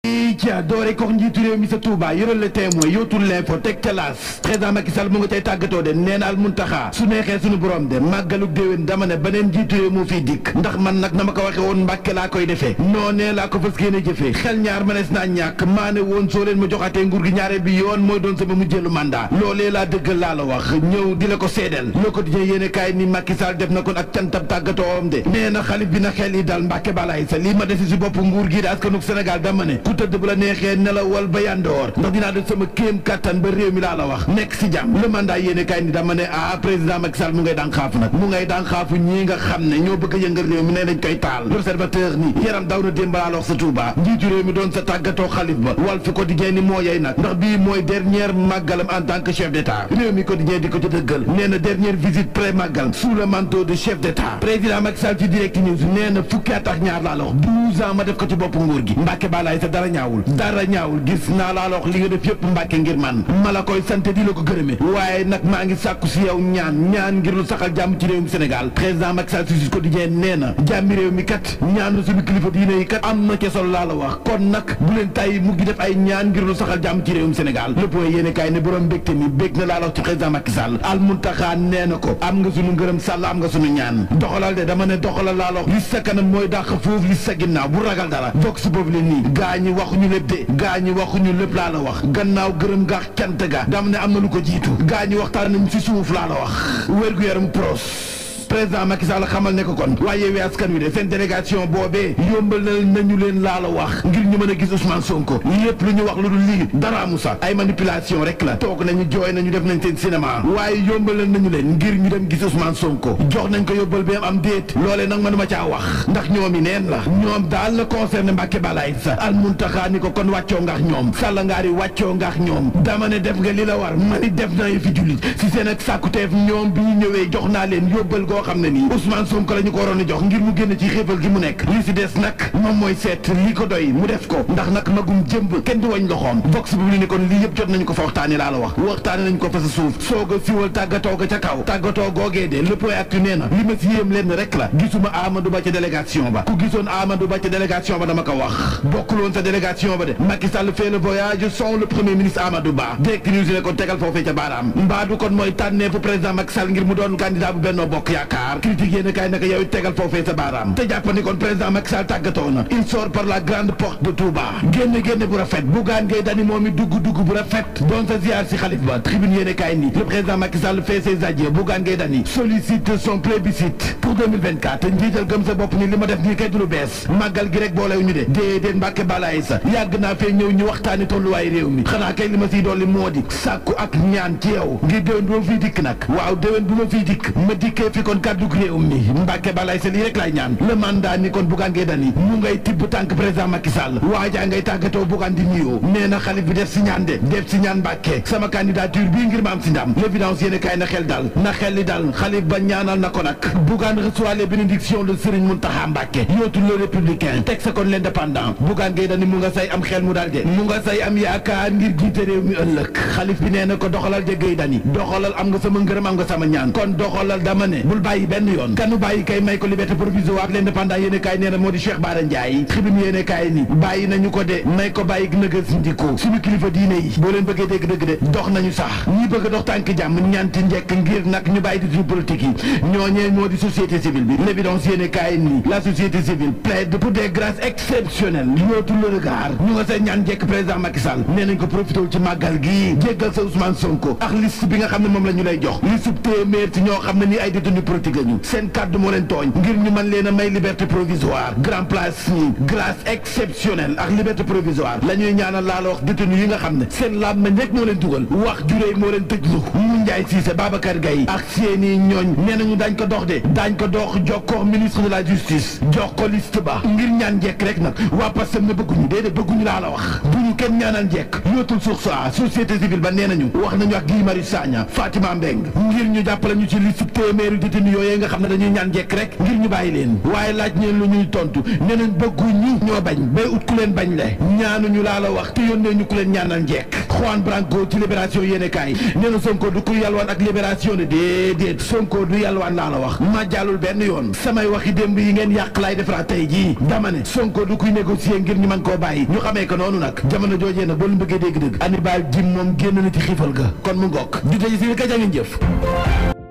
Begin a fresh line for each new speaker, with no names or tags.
Tia doore ko njiitu réew mi sa Touba yëral le témoin yootul l'info teg ca laas président Macky Sall mu nga cay tàggatoo de nee na al muntaxaa su neexee suñu borom de màggalu déwén dama ne beneen njiitu réew moo fiy dikk ndax man nag na ma ko waxe woon Mbàkke laa koy defee noonee laa ko fas yéene jëfee xel ñaar mënees naa ñàkk maa ne woon soo leen ma joxatee nguur gi ñaare bi yoon mooy doon sama mujjeelu mandat loolee laa dëggal laa la wax ñëw di la ko seedeel Le Quotidien yéene kaay ni Macky Sall def na kon ak cantab tàggatoom de nee na xalif bi na xel yi dal Mbàkke balaay sa lii ma desi si bopp nguur gi de askanug Sénégal dama ne ku tëdd bu la neexee nelawal ba yandoor ndax dinaa def sama kéem kattan ba réew mi laa la wax nekk si jàmm le mandat yéene kaay ni dama ne président Macky Sall mu ngay daan xaafu nag mu ngay daan xaafu ñii nga xam ne ñoo bëgg a yëngal réew mi ne dañ koy taal l'observateur ni yaram daw na démb laa la wax sa Touba njiitu réew mi doon sa tàggatoo xalif ba Walf Quotidien ni moo yey nag ndax bii mooy dernière màggalam en tant que chef d'état réew mi Quotidien di ko ci dëggal nee na dernière visite pré màggal sous le manteau de chef d'état président Macky Sall ci Direct News nee na fukki at ak ñaar laa la wax 12 ans ma def ko ci bopp nguur gi Mbàkke balaay sa dara ñaawul gis naa laa la wax li nga def yëpp Mbàkke ngir man ma la koy sant di la ko gërëme waaye nag maa ngi sàkku si yow ñaan ngir lu saxal jàmm ci réewum Sénégal président Macky Sall si Quotidien nee na jàmmi réew mi kat ñaan na suñu kilifa diine yi kat am na ca solo laa la wax kon nag bu leen tàyyi mu ngi def ay ñaan ngir lu saxal jàmm ci réewum Sénégal Le Point yéene kaay ne borom mbégte mi bég na laa la wax ci président Macky Sall Al Muntaxa nee na ko am nga suñu ngërëm Sall am nga suñu ñaan doxalal de dama ne doxalal laa la wax li sa kanam mooy dàq foofu li sa ginnaaw bu ragal dara vox boobu le nii gaa ñi waxuñu lépp de waxuñu lépp laa la wax gannaaw gërëm gaax cant ga dama ne am na lu ko jiitu gaa ñi waxtaan nañ ci suuf laa la wax wér-gu-yaram pros président Macky Sall xamal ne ko kon waaye Yewwi Askan Wi de seen délégation boobee yombal nañu leen laa la wax ngir ñu mën a gis Ousmane Sonko lépp lu ñu wax lu dul lii dara amu sax ay manipulation rek la toog nañu jooy nañu def nañ seen cinéma waaye yombal nañu leen ngir ñu dem gis Ousmane Sonko jox nañ ko yóbbal bi am déet loolee nag mënuma caa wax ndax ñoom yi neen la ñoom daal la concerné Mbàkke balaay sa Al Muntaxa ni ko kon wàccoo ngaax ñoom sàllangaari wàccoo ngaax ñoom dama ne def nga li la war mani def na fi jullit si seen ak sàkkuteef ñoom bi ñu ñëwee jox naa leen yóbbal xam ne nii Ousmane Sonko la ñu ko waroon a jox ngir mu génn ci xéefal gi mu nekk li si des nag moom mooy seet li ko doy mu def ko ndax nag magum jëmb kenn du wañ loxoom vox bu ni kon lii yëpp jot nañu ko fa waxtaane laa la wax waxtaane nañu ko fa sa suuf soog a siwal tàggatoo ga ca kaw tàggatoo googee de Le Point Actu nee na li ma si yéem leen rek la gisuma Amadou Ba ca délégation ba ku gisoon Amadou Ba ca délégation ba dama ko wax bokkuloon sa délégation ba de Macky Sall fait le voyage sans le premier ministre Amadou Ba Direct News ne kon tegal foofee ca baaraam mbaadu kon mooy tànneefu président Macky Sall ngir mu doon candidat bu Benno Bokk Yaakaar critique yéen kaay naka yow tegal foofee sa baaraam te jàpp ni kon président Macky Sall tàggatoo na il sort par la grande porte de Touba génn bu rafet Bougane Gueye Dany moom it dugg bu rafet doon sa ziar si xalif ba tribune yéen kaay ni le président Macky Sall fait ses adieux Bougane Gueye Dany sollicite son plébiscite pour 2024 njiital gëm sa bopp ni li ma def nii kay du lu bees màggal gi rek boolew ñu de déedéet Mbàkke balaay sa yàgg naa fee ñëw ñu waxtaani tolluwaay réew mi xanaa kay li ma siy dolli moo di sàkku ak ñaan ci yow ngir déwén bu ma fiy dikk nag waaw déwén bu ma fiy dikk ma dikkee fi kon kàddu réew mi Mbàkke balaay sa lii rek laay ñaan le mandat ni kon Bougane Gueye Dany mu ngay tibb tànk président Macky Sall waajaa ngay tàggatoo Bougane di nuyoo nee na xalif bi def si ñaan de def si ñaan Mbàkke sama candidature bii ngir ma am si ndam l'évidence yéene kaay na xel dal na xel li dal xalif ba ñaanal na ko nag Bougane reçoit les bénédictions de Serigne Mountakha Mbàkke yootul le républicain teg sa kon l'indépendant Bougane Gueye Dany mu nga say am xel mu dal de mu nga say am yaakaar ngir jiite réew mi ëllëg xalif bi nee na ko doxalal ja Gueye Dany doxalal am nga sama ngërëm am nga sama ñaan kon doxalal dama ne bul bàyyi benn yoon kanu bàyyi kay may ko liberté provisoire l'indépendant yéene kaay nee na moo di Cheikh Bara Ndiaye tribune yéene kaay ni bàyyi nañu ko de may ko bàyyi nëgal sindiko suñu kilifa diine yi boo leen bëggee dégg dëgg de dox nañu sax ñi bëgg a dox tànk jàmm ñanti njekk ngir nag ñu bàyyi détenu politique yi ñooñee moo di société civile bi l'évidence yéene kaay ni la société civile plaide pour des grâces exceptionnelles yootu le regard ñu nga seen ñaan njekk président Macky Sall nee nañ ko profité ci màggal gi jéggal sa Ousmane Sonko ak liste bi nga xam ne moom la ñu lay jox li sub téeméer ci ñoo xam ne nii ay détenu politique lañu seen kàddu moo leen tooñ ngir ñu mën leen a may liberté provisoire grand place ni grâce exceptionnelle ak liberté provisoire la ñuy ñaanal laa la wax détenu yi nga xam ne seen làmmiñ rek moo leen dugal wax juréy moo leen tëjlu mu Ndiaye Cissé Babacar Gaye ak seeni ñooñ nee nañu dañ ko dox de dañ ko dox jox ko ministre de la justice jox ko liste ba ngir ñaan njekk rek nag waa Pastef ne bëgguñu déedéet bëgguñu laa la wax bu ñu kenn ñaanal njekk yootul source a société civile ba nee nañu wax nañu ak Guy Marius Sagna Fatima Mbeng ngir ñu jàppale ñu ci liste téeméeri détenu yooyu nga xam ne dañuy ñaan njekk rek ngir ñu bàyyi leen waaye laaj ñeen lu ñuy tontu nee nañ bëgguñu ñoo bañ bay ut ku leen bañ le ñaanuñu laa la wax te yónnee ñu ku leen ñaanal njekk Juan Branco ci libération yéene kaay nee na Sonko du ko yalwaan ak libération de déedéet Sonko du yalwaan laa la wax ma jàllul benn yoon samay waxi démb yi ngeen yàq laay defaraat tey jii dama ne Sonko du kuy négocier ngir ñu mën koo bàyyi ñu xamee ko noonu nag jamono joojee nag boo leen bëggee dégg-dëgg Hannibal Djim moom génn na ci xiifal ga kon mu ngokk di tey si ka jàngeen jëf